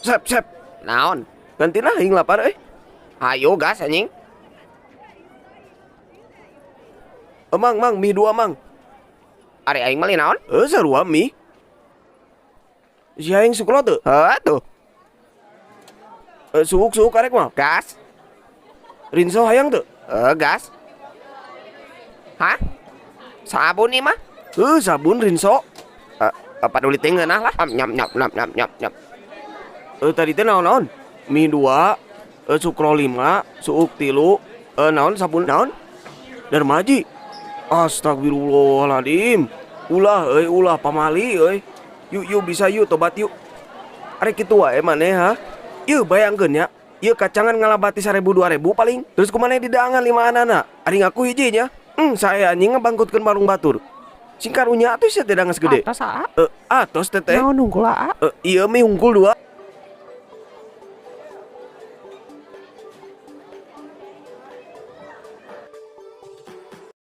Sep, sep. Naon? Gantina aing lapar euy. Ayo gas anjing. Eh, mang, mang, mie dua mang. Ari aing meuli naon? Eh, sarua mie. Si aing sukro teu? Heuh tuh. Eh, suuk suuk arek mah. Gas. Rinso hayang teu? Eh, gas. Hah? Sabun ieu mah? Eh, sabun rinso. Eh, paduli teh ngeunah lah. Nyam nyam nyam nyam nyam nyam. Eh, tadi teh naon-naon? Mie dua, eh, sukro lima, suuk tilu, eh, naon sabun naon? Darmaji. Astagfirullahaladzim. Ulah euy, ulah pamali euy. Yuk yuk bisa yuk tobat yuk. Arek kitu wae maneh ha. Yeuh bayangkeun nya, ieu kacangan ngalabati 1000 2000 paling. Terus kumaneh didaangan limaanana. Ari ngaku hiji nya. Saya anjing ngabangkutkeun warung batur. Sing karunya atuh sia teh geus gede. Atos aa. Eh, atos teteh. Naon hungkul aa? Eh, ieu mie hungkul dua.